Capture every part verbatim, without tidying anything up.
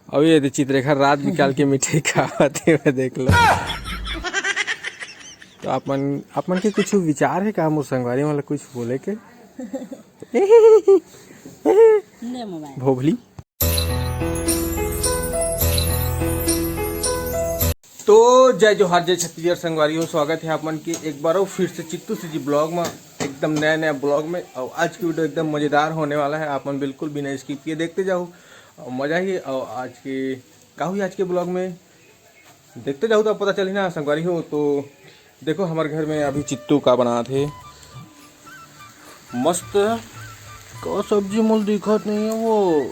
अउ ये दे चित्ररेखा रात निकाल के मिठाई खावत हे, देख लो। तो आप मन, आप मन के कुछ विचार हे का मोर संगवारी मन ला कुछ बोले के? ले मोबाइल। भोभली। तो जय जोहार, जय छत्तीसगढ़ संगवारी हो, स्वागत है आप मन के एक बार अउ फिर से चित्तू सीजी ब्लॉग में, एकदम नया नया ब्लॉग में। और आज की वीडियो एकदम मजेदार होने वाला है, आप मन बिल्कुल बिना स्किप किए देखते जाओ और मजा ही। और आज के का हुई आज के ब्लॉग में देखते जाओ तो अब पता चली ना संगवारी हो। तो देखो हमारे घर में अभी चित्तू का बनात हे, मस्त का सब्जी मोल दिखत नहीं है, वो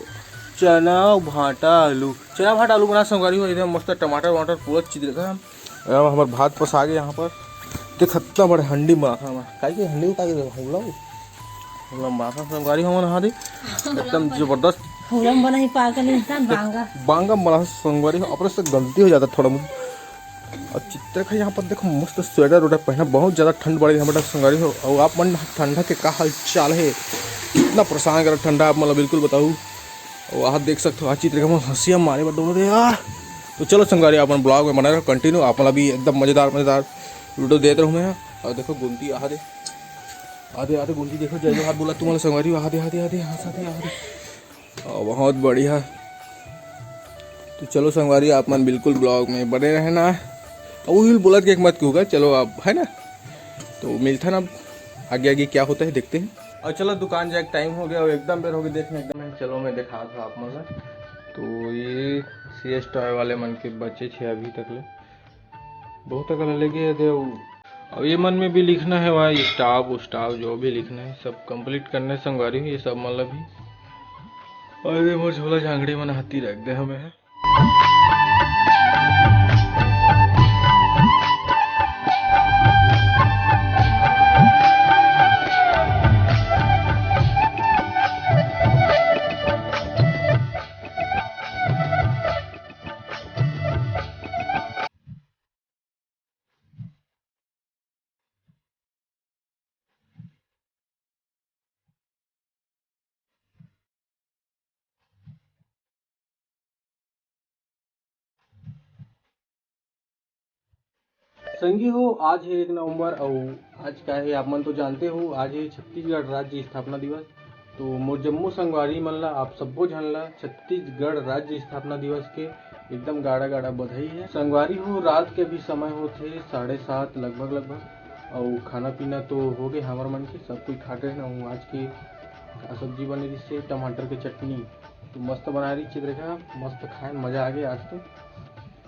चना, भाटा, आलू, चना, भाटा, आलू बना संगवारी हो। इधर मस्त टमाटर वमाटर पूरा चीज रखा है। अब हमारे भात पस आ गए यहाँ पर। देख इतना बड़े हंडी में रखा है, काहे के हंडी उतार के रखा है, बोला वो? बोला माखा संगवारी हो नहा दे, एकदम जबरदस्त। हुलम बनाई पागल इंसान, बांगा। बांगा बना संगवारी हो, अपने से गलती हो जाता थोड़ा बहुत। और चित्ररेखा यहाँ पर देखो मस्त स्वेटर उटर पहना, बहुत ज़्यादा ठंड पड़ रही है हमारे संगवारी हो। और आप मन ठंडा के का हाल चाल है, कितना परेशान कर ठंडा, आप मतलब बिल्कुल बताओ। और आप देख सकते हो आज चित्ररेखा मन हंसिया मारे बर दोनों दे आ। तो चलो संगवारी अपन ब्लॉग में बने रहो कंटिन्यू, आप मतलब भी एकदम मज़ेदार मज़ेदार वीडियो देते रहूँ मैं। और देखो गुमती आ दे, आ दे, आ दे गुमती, देखो जय जोहार बोला तुम्हारे संगवारी, आ दे, आ दे, आ दे, हंस, आ दे, आ दे। और बहुत बढ़िया। तो चलो संगवारी, आप मन बिल्कुल ब्लॉग में बने रहना। अब वो बोलत के एक मत क्यों होगा, चलो अब, है ना, तो मिलता ना आगे आगे क्या होता है, देखते हैं। और चलो दुकान जाए टाइम हो गया और एकदम बेर हो गया देखने एकदम। चलो मैं दिखा था आप मन ला। तो ये सी एस टॉय वाले मन के बचे छे अभी तक ले। बहुत अकन लगे हे देव। अब ये मन में भी लिखना है भाई, स्टाफ उस्टाफ जो भी लिखना है सब कंप्लीट करने संगवारी हो ये सब मन ला भी। और ये मोर झोला झांगड़ी मन हाथी रख दे हमें है। संगी हो, आज है एक नवंबर अउ आज का है आप मन तो जानते हो, आज है छत्तीसगढ़ राज्य स्थापना दिवस। तो मोर जम्मो संगवारी मन ला, आप सब्बो झन ला छत्तीसगढ़ राज्य स्थापना दिवस के एकदम गाड़ा गाड़ा बधाई है। संगवारी हो, रात के अभी समय होत हे साढ़े सात लगभग लगभग, अउ खाना पीना तो हो गए हमर मन के, सब कोई खा गए ना। आज के का सब्जी बने रिहिसे, टमाटर के चटनी, तो मस्त बनाए रही चित्ररेखा, मस्त खाए, मजा आ गया आज तो,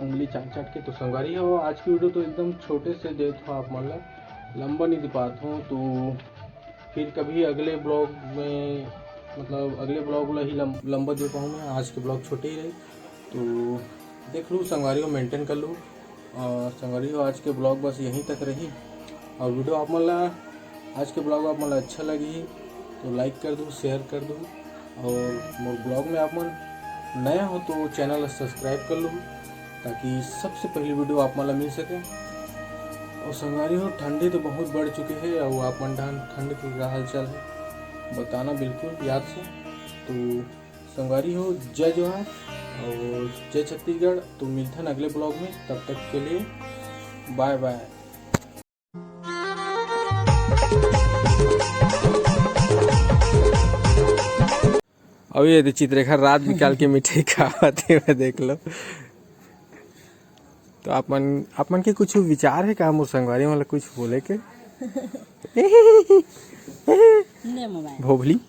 उंगली चाट चाट के। तो संगवारी हो, आज की वीडियो तो एकदम छोटे से देत हो आप मन ला, लंबा नहीं दे पात हो, तो फिर कभी अगले ब्लॉग में, मतलब अगले ब्लॉग ला ही लम-, लंबा दे पाऊँ मैं, आज के ब्लॉग छोटे ही रही। तो देख लूँ संगवारी हो, मेंटेन कर लूँ। और संगवारी हो, आज के ब्लॉग बस यहीं तक रही। और वीडियो आप मन ला, आज के ब्लॉग आप मन ला अच्छा लगी तो लाइक कर दू, शेयर कर दू। और मोर ब्लॉग में आप मन नया हो तो चैनल ला सब्सक्राइब कर लू, ताकि सबसे पहली वीडियो आप मन ला मिल सके। और संगवारी हो, ठंडी तो बहुत बढ़ चुके हे और आप मन ठंड के का हाल चाल है बताना बिल्कुल याद से। तो संगवारी हो, जय जोहार और जय छत्तीसगढ़। तो मिलथन अगले ब्लॉग में, तब तक के लिए बाय बाय। अब ये दे चित्ररेखा रात निकाल के मिठाई खावत हे, देख लो। तो आप मन, आप मन के कुछ विचार हे का मोर संगवारी मन ला कुछ बोले के? ले मोबाइल। भोभली।